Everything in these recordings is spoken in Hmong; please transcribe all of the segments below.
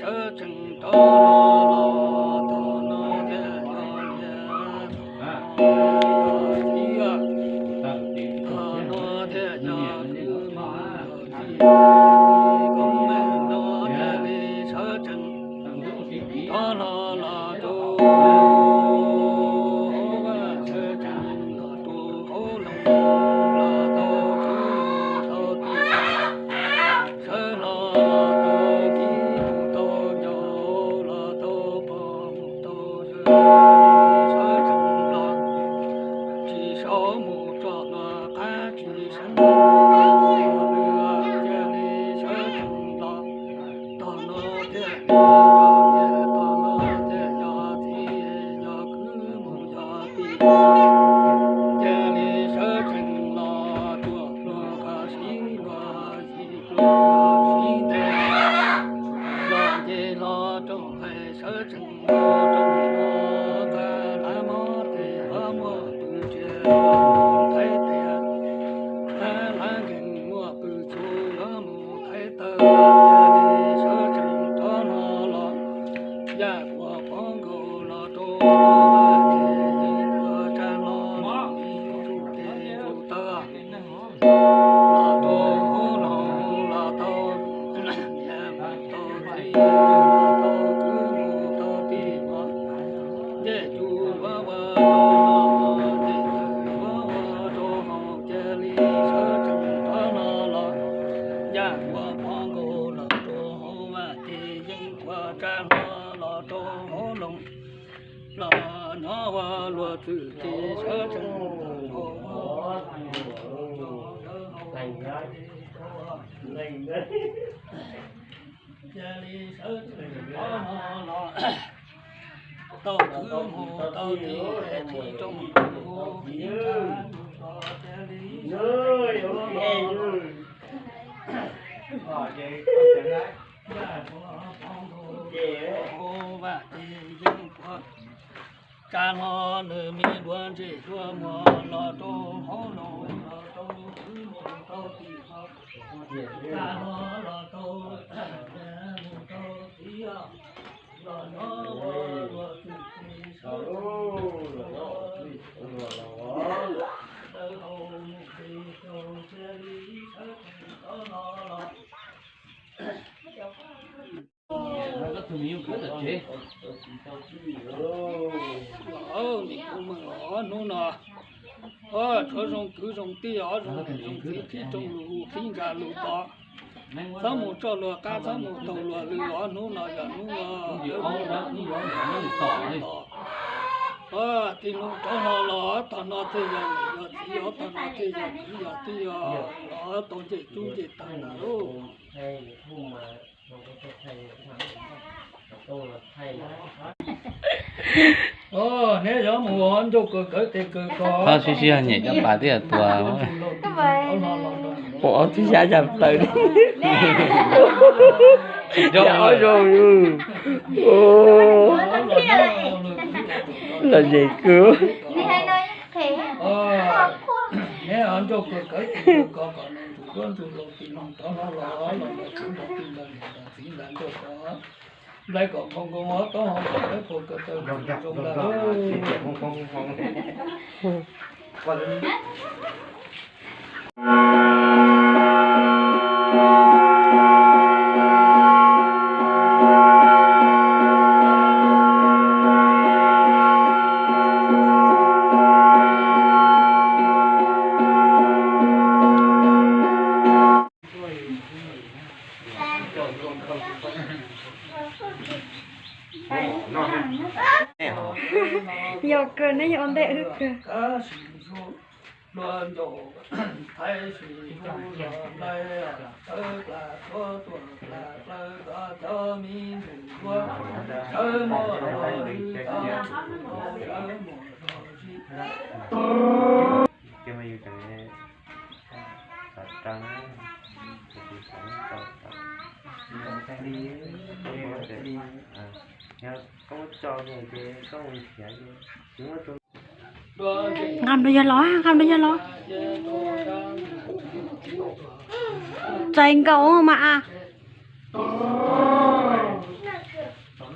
sawv tsees rov los tog no thiaj yog niam, tog no thiaj yog kwv muam, tsis koob meej no thiaj li sawv tsees rov los los rau hauv vaj, sawv tsees los rau hauv loog, los tau kwv los tau tij, sawv los los tau kwv mus tau ncaus, los tau pog mus tau yawg, sawv tsees los tsis sau mus tso los qab tsis seev mus tau lwm, cia li sawv tsees los tog no thiaj yog niam, tog no thiaj yog txiv, yog kwv mus yog tij, cia li sawv tsees los tsuas pluag koj siv luag yim, pluag koj siv ntev, los nce hlo rooj nqaij, sawv tsees los rooj hlo nqa lav mob tes, lav muaj pw tsiaj los mus thaiv tias, lav lav nkeeg muaj pw txhu los mus thaiv taw, cia li sawv tsees rov hlo los yaj kuas pov nkaus los rau vaj ces yeej kuas tsa hlo los mus ntsuj tes ntsuj taw los rau hauv loog, los tau niam mus tau txiv, los tau kwv mus tau tij, ncej cug yuav ua rau noj, ncej tawg yuav ua rau haus, cia li sawv tsees rov hlo los yaj kuas pov nkaus los rau hauv vaj ces yeej kuas tsa hlo los rau hauv loog, los hnov ua luag txwm ces sawv tsees rov hlo los rau hauv loog, cia li sawv tsees rov hlo los tau kwv mus tau tij, tsis rooj tus hu kiv tsa mus los cia li sawv tsees rov hlo los. Yaj kuas pov nkaus hauv vaj ces yeej kuas tsa hlo, nws me duav ntsej duav muag los rau hauv loog, los rau kwv mus rau tij, tsa hlo los rau niam mus rau txiv, los hnov ua luag txwm ces sawv tsees rov hlo los tau hau mus ces rau cia li sawv tsees rov hlo los. Nim kuv meem los ob hnub no, tshuav zoo kwv zoo tij, ob zoo kwv zoo tij, qhib rooj lus hu qhib ntsa lus tod, txhob mus tso luag qab, txhob mus taug luag lw, ob hnub no yog hnub no, hnub no, hnub no, tij nus rov hlo los tog no thiaj yog niam yog txiv, tog no thiaj yog kwv yog tij, los tau ncej cub ncej taw ntag lauj. Neb yuav mus ua ncauj kawg kawg tes kawg ko, sib sib nyem cov pas thiaj tuag. Ua ob txhib xyab caj plaws li. Ob zoo, lom zem kawg. Neb ua ncauj kawg kawg tes kawg ko kom nws tus duab ntug laus tis loog rov hlo los los ntawm kwv ntawm tij ntawm niam ntawm txiv ntawm ncauj ko. Nplaig kom phoo nkoos, taub hau kom dawb paug, ko taw kom zoo ntag. Yog kawg neb yog ua ntej wb kawg. Nqa nrog yawg los, nqa nrog yawg los. Txais nkaus mas a.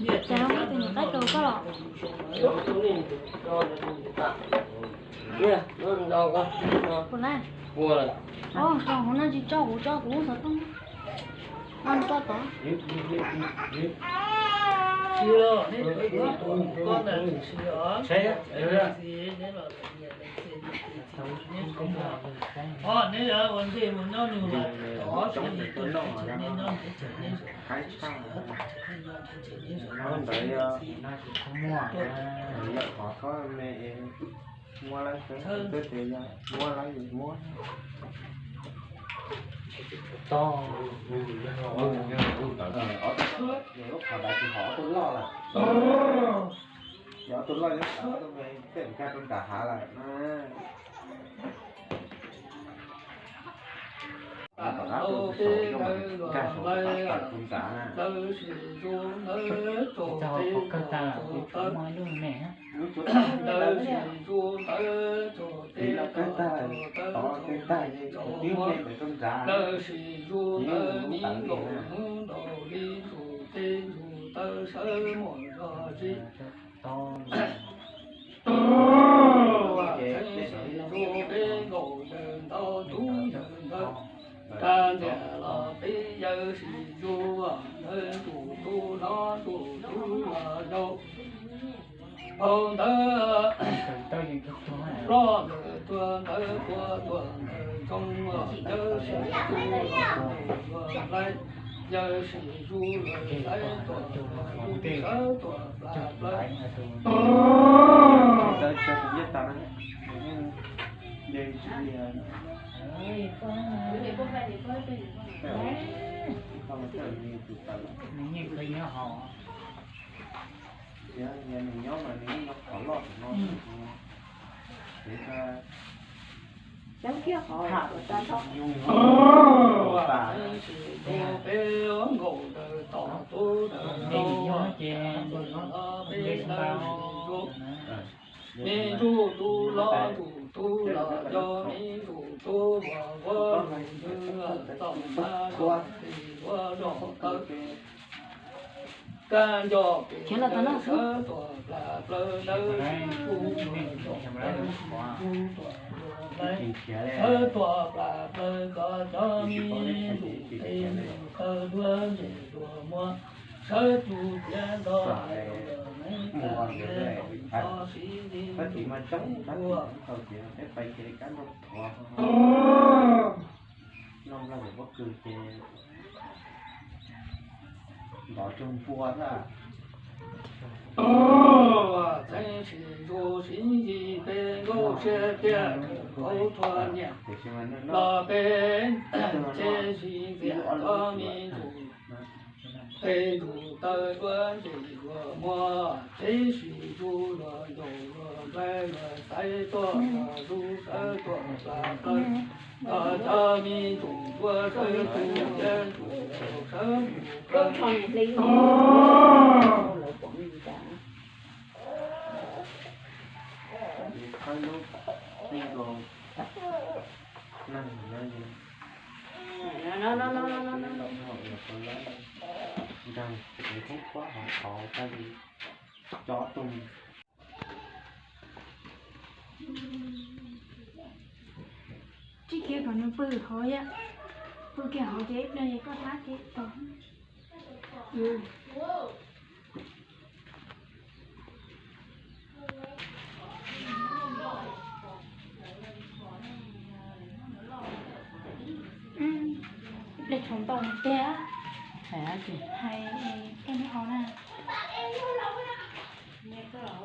Cas muaj tus niam qaib kaus koj los? Kuv na, zoo hauv no tsis tso kuv, tso kuv xov tooj no tso tod. Ntawd yog, yog qhov me, muab lawm xwb, twb tias yog muab lawm yus muab. Ob tug, yog lub qhov ntawd tsis hov ob tug loj lawm. Yog ob tug loj nyob sab ob tug me tej nkag rau nram hav lawm. Tom qab tus saum yog nkag saum tab tom tus nrad na. Txog kawg tag lawm, muaj ib lub me. Lub tsuav tag lawm, tiv los kawg tag lawm, tod kawg tag, tib me ntawm rau nrad. Yeej lub tawv li na. Ces tej no ib lub. Rab ntiag los peb yawg sim zuj ntawd, tus tub hlob tus tub los yau. Hauv ntawd ploj ntawm tuag ntawd, tuag tuag ntawm ntoo, yawg sim zuj los yau los nplaig, yawg sim zuj los saib tuam, sawv tuam plas plaws. Nws yeej kawg nyob hauv. Yog nws nyob mas nws yeej nyob qhov loj tom no. Ces kiag qhov tas nrho. Peb nkaum ntawm tom tub ntawm no ces peb ntawd sim zuj. Me ntsuj tub hlob tus tub los yog me ntsuj tub uas ua ntsuj nws txom nyem los tis ua zog tawv. Kab nco pem sawv tuam plas plaws ntawd, sawv tuam plas plaws koj cov me ntsuj tes ntsuj taw duab ntsej duab muag, sawv tsuj tiav nto ntawm neeb tag tiav tso siv nti ntsuj tes ntsuj. Noj nplaj ntawm pob kws ces ntov tsuag npua xwb. Txheeb sim ntsuj siv nti peb nkauj siab tiag, kaub thuab nyiam los peb txheeb sim ntxias cov me ntsuj tes ntsuj taw duab ntsej duab muag, txheeb sim zuj luag ncaus luag nplaig luag xaiv tuaj luag lub sawv tuaj plas plaws, cov me ntsuj npua sawv tsuj tiav ntsuj sawv ntsuj plaws. Nkaag es thoob khuab hauv qhov tag li cov tus. Tsis kiag kom nws pw hauv yom, pw kiag hauv ces ib pliag koj hlab ces tau. Ib pliag tshav ntuj tiag, hais koj neb hov na.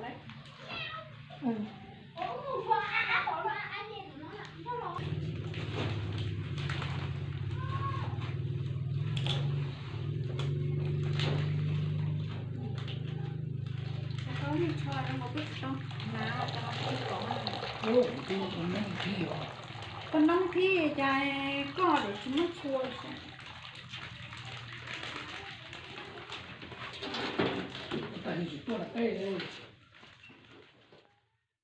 Koj noob phij cas koj tsis muab txhua.